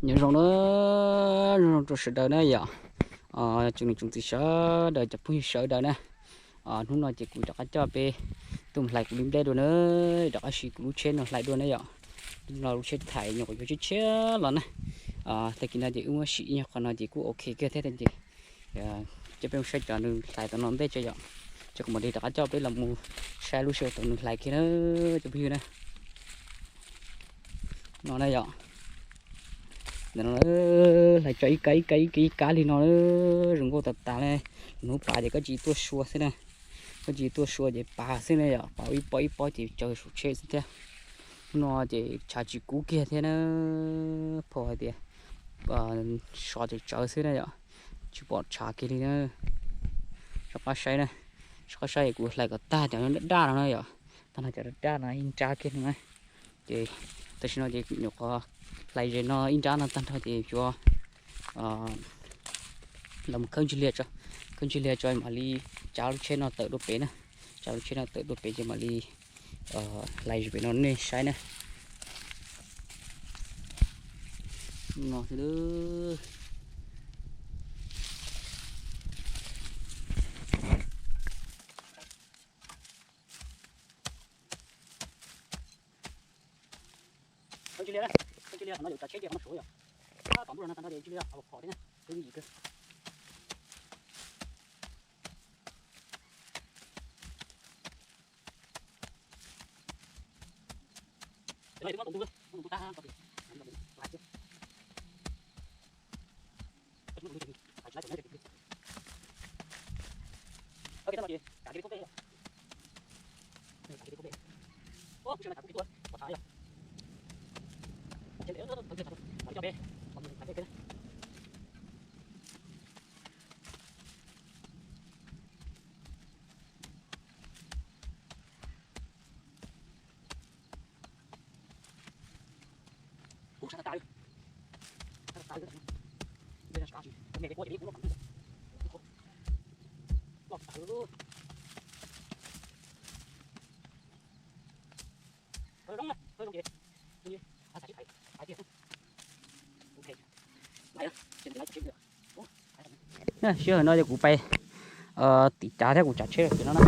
Nyob zoo na, nyob zoo rau sawv daws na yom, tsoom niam tsoom txiv sawv daws, cov phooj ywg sawv daws na. Hnub no ces kuv rov qab coj peb tuaj mus hlais kuv li nplej dua na, rov qab siv kuv lub tsheb no hlais dua na yom. Hnub no lub tsheb thaim nyuam qhuav yuav tshiab tshiab los na. Tag kis no ces wb muab sim ib nyuag qho no ces kuj ok kawg thiab ces coj peb mus saib cov nws hlais tom no ntej tso yom. Ces kuv mam li rov qab coj peb los mus saib lub sij hawm thaum nws hlais kiag na, cov phooj ywg na. No na yom. Ntawm no hlais tso ib kab ib kab ib kab ib kab li no, zoo nkauj tas tas li. Hnub pav ces koj tsis tuaj sua xwb na, koj tsis tuaj sua ces pav xwb na yom, pav ib pob ib pob ces tsawg saum tsheb xwb thiab. Hnub no ces tshav tsis kub kiag thiab na, phau hais tias so tsawv tsawv xwb na yom, tsis pom tshav kiag li na. Soj qab saib na, soj qab saib kuv hlais kom tag cov daj daj no na yom, tag no cov daj daj no ib nrab kiag no na. Ces tam sim no ces nyuam qhuav hlais ze no ib nrab no tag nrho ces yuav los mus khawb ntsis liag tso, khawb ntsis liag tso mam li tsav lub tsheb no tawm dua pem na, tsav lub tsheb no tawm dua pem ces mam li hlais ze pem no nej saib na. No xwb. Khawb ntsis liag, khawb ntsis liag qhov no yuav tsav tsheb cia qhov no suav yom. Tom npur no tag nrho ces ntsis liag qhov phom thiab na, khawb yim kawg. Sij hawm no ces kuv pais tim cav thiab kuv tsav tsheb pem no na.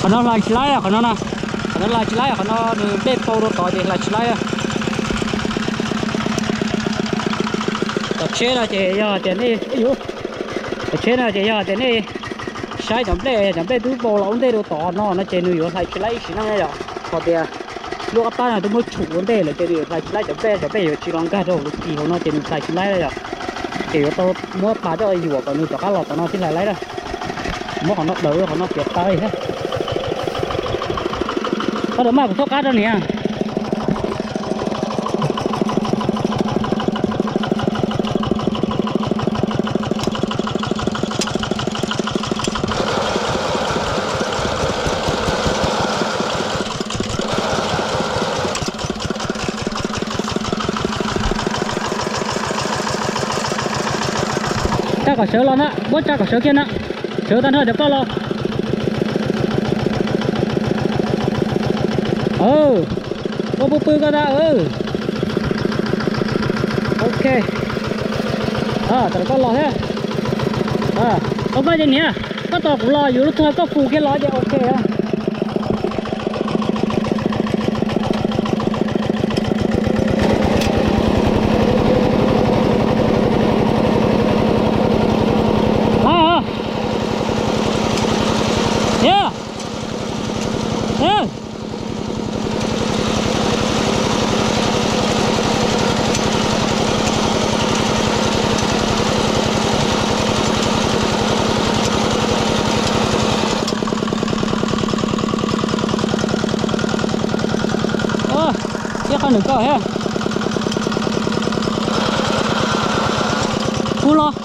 Qhov no hlais tsis laib, qhov no na, qhov no hlais tsis laib, qhov no nws nplej pau rau tod ces hlais tsis laib. Cov tsheb no ces yog tias nej, cov tsheb no ces yog tias nej saib cov nplej, cov nplej twb pau los ua ntej rau tod no no ces nws yuav hlais tsis laib ib sim neej yom. Qhov tias lub qab pab no twb muab tshum ua ntej lawm ces nws yuav hlais tsis laib cov nplej, cov nplej yuav tsis los nkag rau hauv lub kis hauv no ces nws hlais tsis laib yom. Ces yuav tau muab pas coj yuam kom nws rov qab los tom no thiaj hlais laib na. Muab qhov no daws qhov no piav taw thiab. Koj rov maj kuv thauj qab rau niam. Tsa kom sawv los na, muab tsa kom sawv kiag na. Sawv tag nrho cov koj los. Ua pw pw koj tag. Ok, tam koj los thiab. Ua koj ces niam, koj tos kuv los yuav lub thawj koj fu kiag los ces ok. Ib qho nws koj thiab. Kuv los.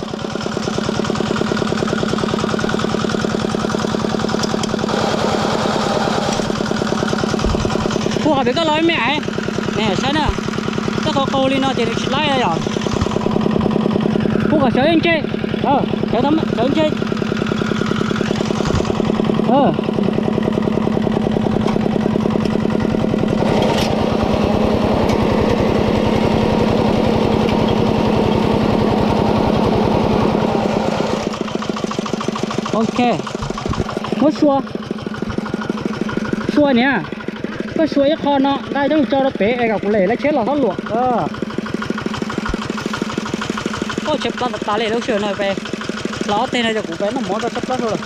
Kuv qhov pem koj los me me, saib na, koj qhov qaug li no ces nws tsis laib yom. Kuv kom sawv ntshe, sawv ntshe. Ok, muab sua, sua niam, koj sua ib qho no nqa coj tso rau pem es kom kuv lem lawv tsheb los txhob luam. Koj tsheb plab tas tas li lub sij hawm no pe, los ob teg no ces kuv pe noj mov tau tsheb plab rau lawm.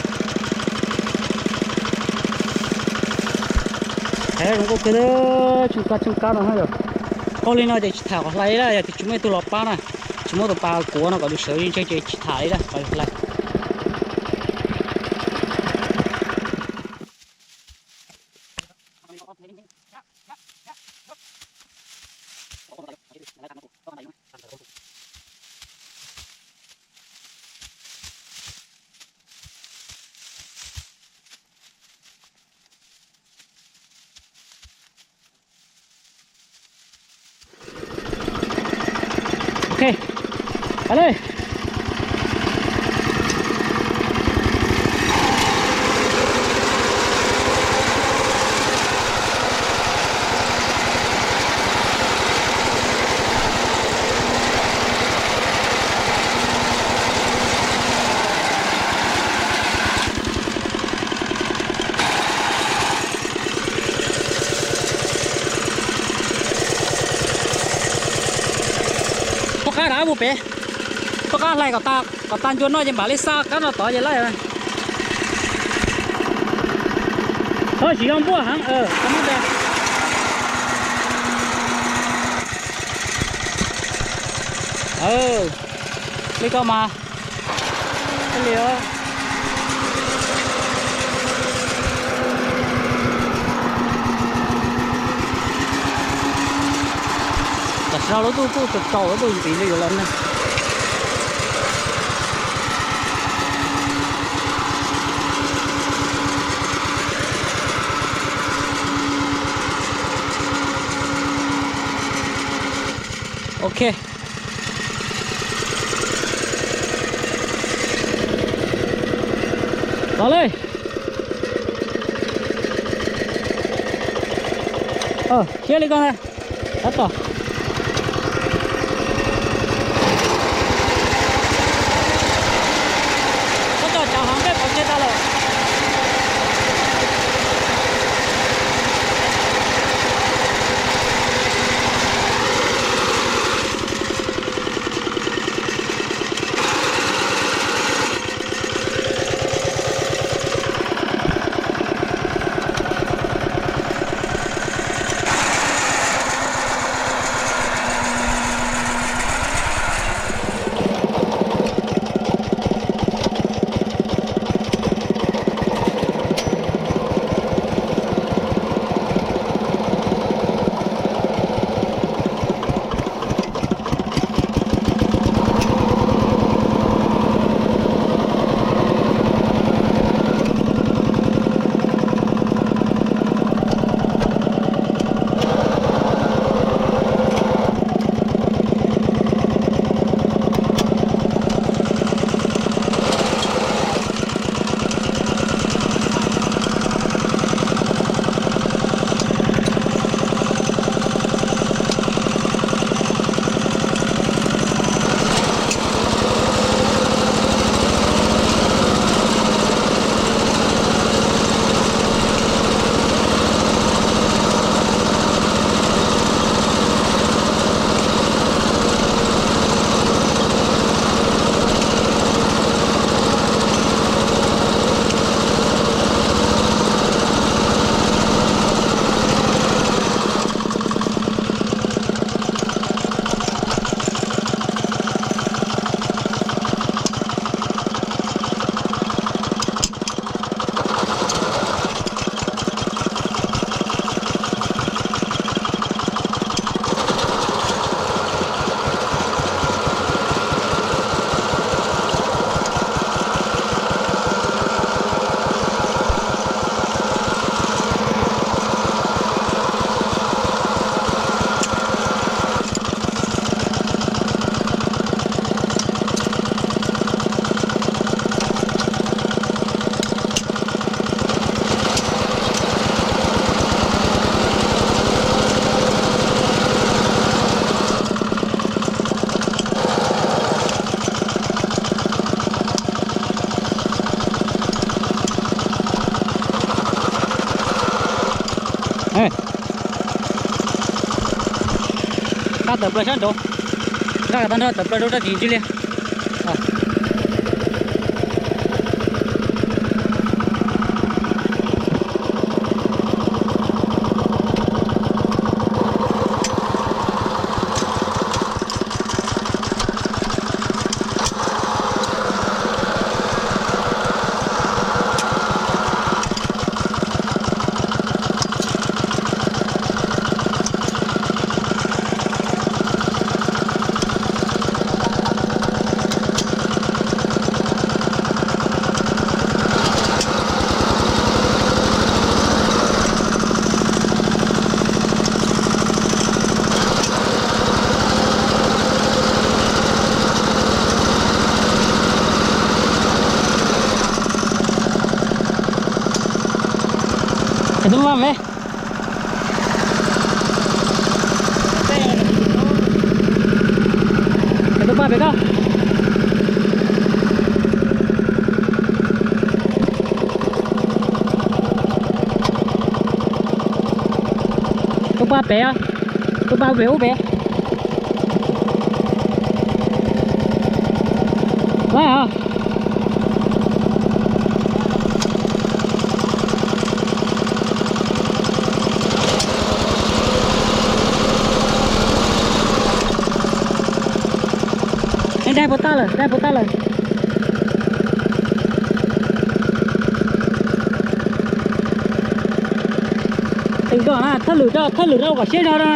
Heev zoo nkauj kawg, tsheej kab tsheej kab no yom. Qaug li no ces tsis tham kom hlais li, yog tias tsis muaj ib tug los pab na, tsis muaj tus pas kuav no kom nws sawv ntshe ces tsis tham li na kom hlais. Ok, a le. Toj qab rov qab mus pem, toj qab hlais kom tas ncua noj ces npam li xa kab no tod ces laij. Txhob tsis yog npuaj heev. Li ko mas li. Tam sim no lub ntuj kuj tsaus tsaus lub ntuj ntxiv li yuav los ne. Ok, los li. Siab li koj ntag. Tab tom, tab tom tsav hov nplej pov tseg tas lawm. Nqa tawm plaws sab nraud. Nqa kom tag nrho tawm plaws rau rab tsis ntsis li. Es tus paj pem, es tus paj pem koj, tus paj pem, tus paj pem ub pem. Laib os. Daig puas tag lawm, daig puas tag lawm. Tes zog na, thawj lwm rau, thawj lwm rau ua kom siab zog na.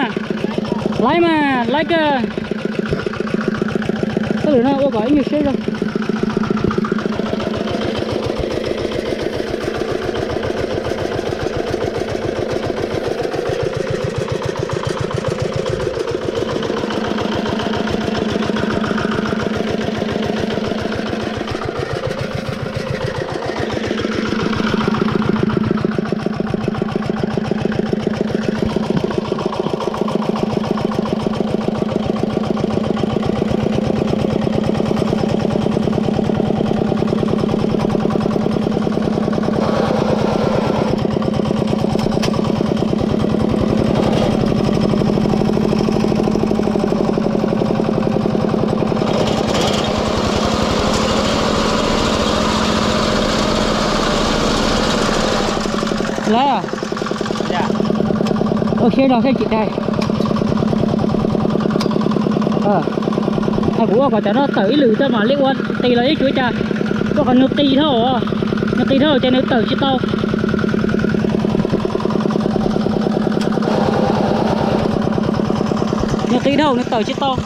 Laib mas laib kawg. Thawj lwm no ua kom ib nyuag siab zog. Laib, ua siab zog thiaj tsis daig. Kuv ua kom cov no tawm ib lwm tso mam li ua, qis los yeej tsis ua cas. Ua kom nws qis dhau, nws qis dhau ces nws tawm tsis tau. Nws qis dhau nws tawm tsis tau.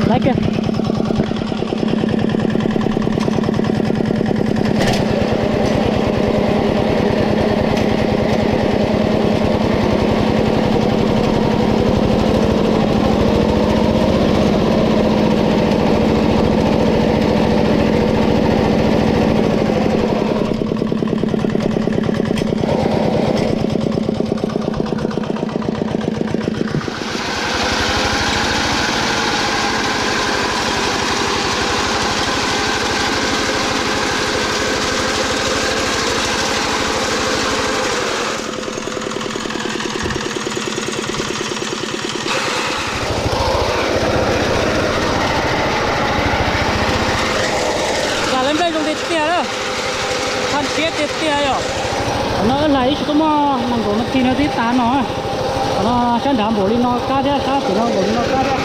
Laib kiag. Lam lawv nplej zoo tiag tiag lawm, thaj siab tiag tiag yom. Qhov no wb hlais ib tsis tuaj muaj nees nkaum nas this no twb tas no. Qhov no sab nrad npaum li no kab thiab, sab tim no npaum li no kab thiab.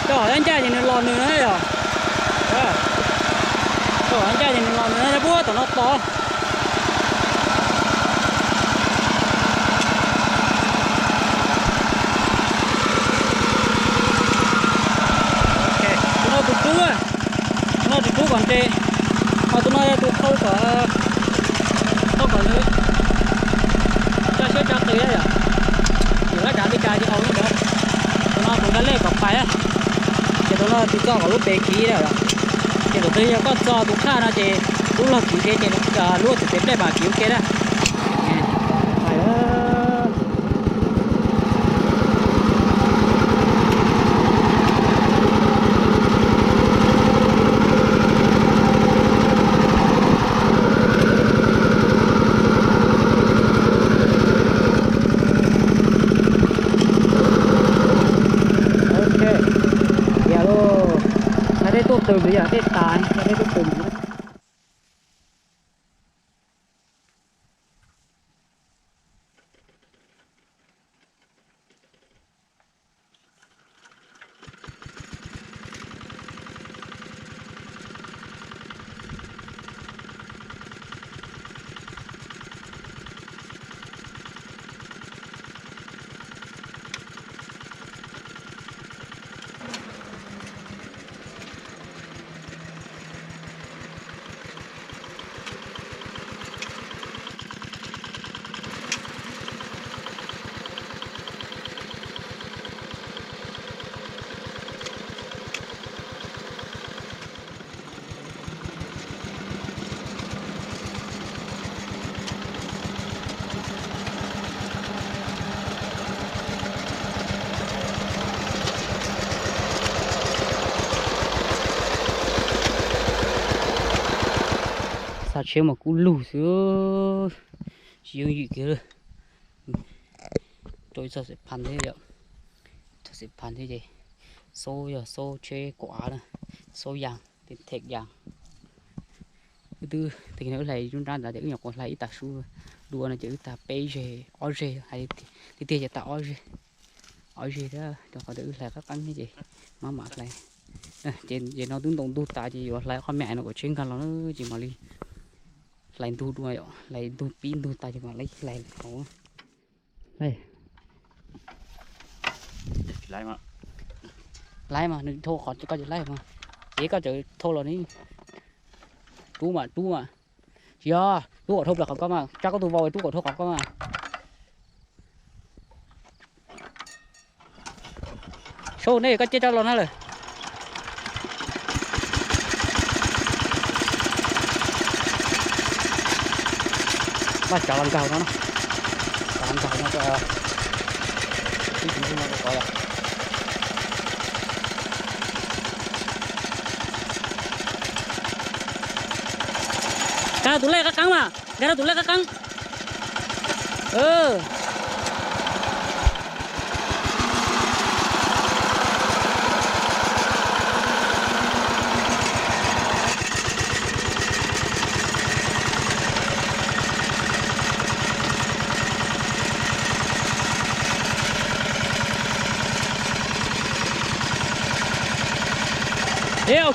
Coj ncaj ces nws los nws na yom. Coj ncaj ces nws los nws na, puag tom no tos. Tus no tus rub, tus no tus rub kom nres, ho tus no yog tus thau kom, thau kom nws tso siab tso qis yom. Yus lab dav li cas ces haus li ntawd. Tus no tus nkag lej kom pais, ces tus no tus txo kom lub pem kiv lawm. Ces thaum twg yog koj txo tus qhaj no ces lub log kiv ze ces lub tus pem dej mas kiv ua ke na. Ok, tiag lauj. Nqa dej tuaj tws ntxiv yom, dej tas nqa dej tuaj tws ntxiv. Xa tsheb mas kub lug xwb, tsis yooj yim kiag li. Rau ib txoj xim phan thiab yom, txoj xim phan thiab ces xauj yog xauj tsheb kaum av na, xauj yas, them yas. Wb twb, wb hlais lub nrab ntawd ces wb nyuam qhuav hlais ib tag su dua no ces wb tag peb zeg ob zeg, hais tiag tiag ces tag ob zeg, ob zeg thiab rau qhov tias wb hlais qab qeeb thiab ces maj mam hlais. Ces no twb ntaus ntug tas ces yuav hlais qhov me no kom tsheb nkag los na ces mam li hlais ntug dua, hlais ntug pib ntug tas ces mam li hlais hauv. Laiv mas, nws thau qhov koj ces laiv mas, ces koj txawm thau los ni. Rub mas, rub mas. Tsis yog, rub kom dhau plaws qhov koj mas, tsa koj tus vau rub kom dhau qhov koj mas. Sau nej koj ciaj tso los na lawm. Mas tso los nkag no, tso los nkag no, ib tug no ko yog. Nkag rau tus lej qab qeeb mas, nkag rau tus lej qab qeeb.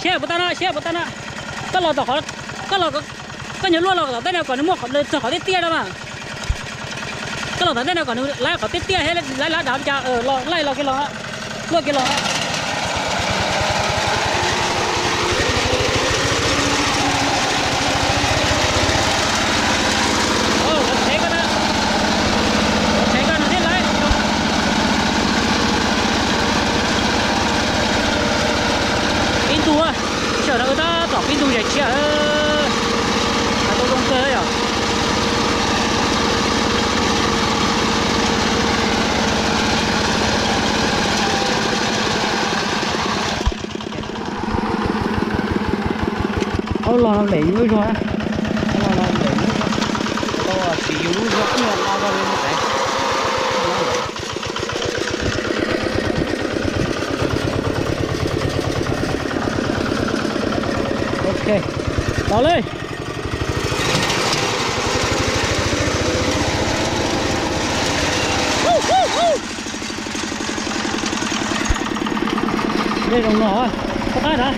Siab puas tag no, siab puas tag no. Koj los tom qhov, koj los, koj nyuag luaj los tom tej no kom nws muaj txog qhov tiaj tiaj no mas. Koj los tom tej no kom nws laib qhov tiaj tiaj thiab laib lab dav li cas, laij los kiag los, luaj kiag los. Pib ntug, sawm no tab tom pib ntug zais tshiab, hais tau zoo kawg yom. Aub los lem yus lub zog, aub los lem yus lub zog, tsis yus lub zog ib yam no li. Ok, tos li. Tej zoo no, qab qab na,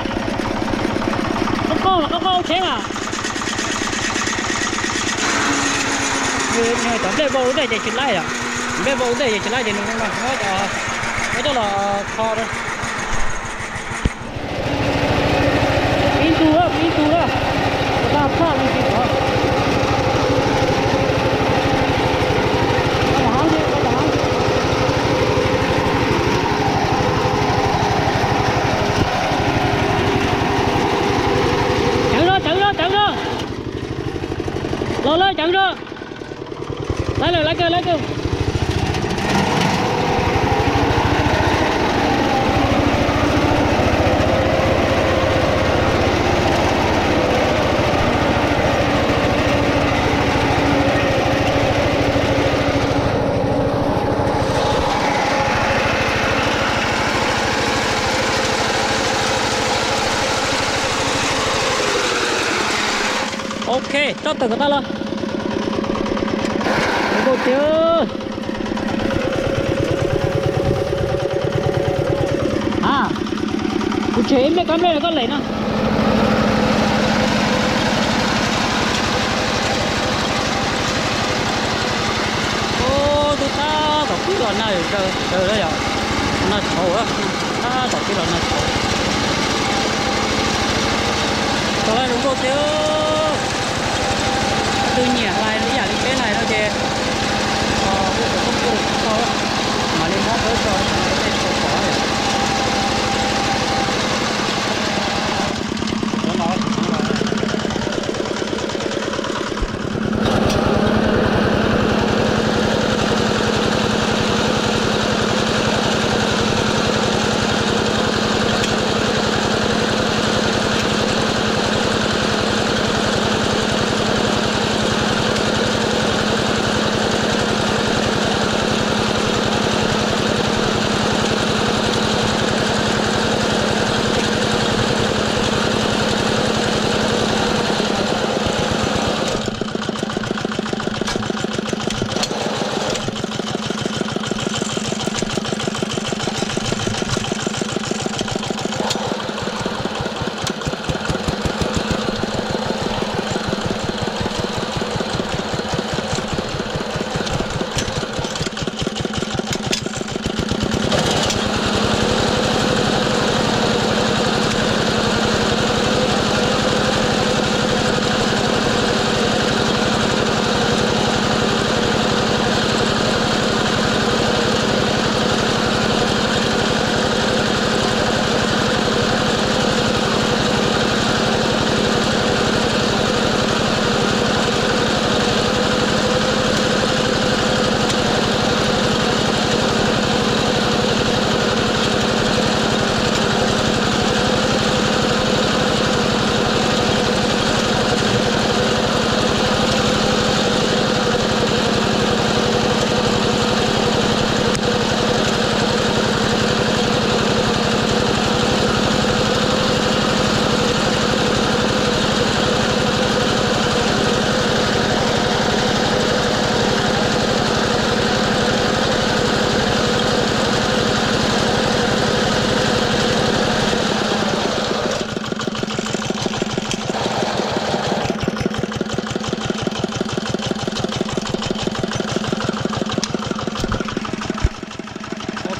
qab qab qab qab ua tsheb na. Cov nplej vau ua ntej ces tsis laib yom. Nplej vau ua ntej ces tsis laib ces nws zoo no, muab coj los kho. Pib ntug, pib ntug na. Tag tag li tsis txog. Cawv zog, cawv zog, cawv zog. Los lawm, cawv zog. Lawv lawm, lawv kawg, lawv kawg. Ok, tsob tawm kom tag los. Zoo nkauj tiag. A, kuv tseg ib nplej kab nplej no koj lem no. Ub, twb tab tom pib los nag zaws zaws lawm yom. Nag tshauv, tab tom pib los nag tshauv. Tau lawm, zoo nkauj tiag. Leej twg nyiam hlais ib yam li peb hlais no ces, hu kom tub pub los tsis tau, mam li muab peb tso, tej tso pom.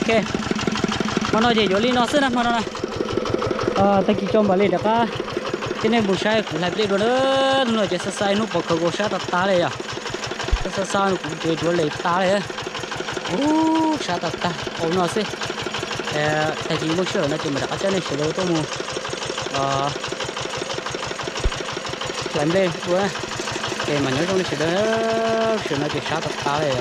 Ok, hmo no ces yuav li no xwb na, hmo no na. Tag kis tso mam li rov qab coj nej mus saib kuv hlais nplej dua na. Hnub no ces xa xa ib hnub pov khawv koob sab tas tas li yom. Xa xa kuv ces duav les tas li. Ub, sab tas tas, ua no xwb. Tag kis muaj sij hawm no ces mam rov qab coj nej sawv daws tuaj mus hlais nplej dua. Ces mas nyob zoo nej sawv daws, tam sim no ces sab tas tas li.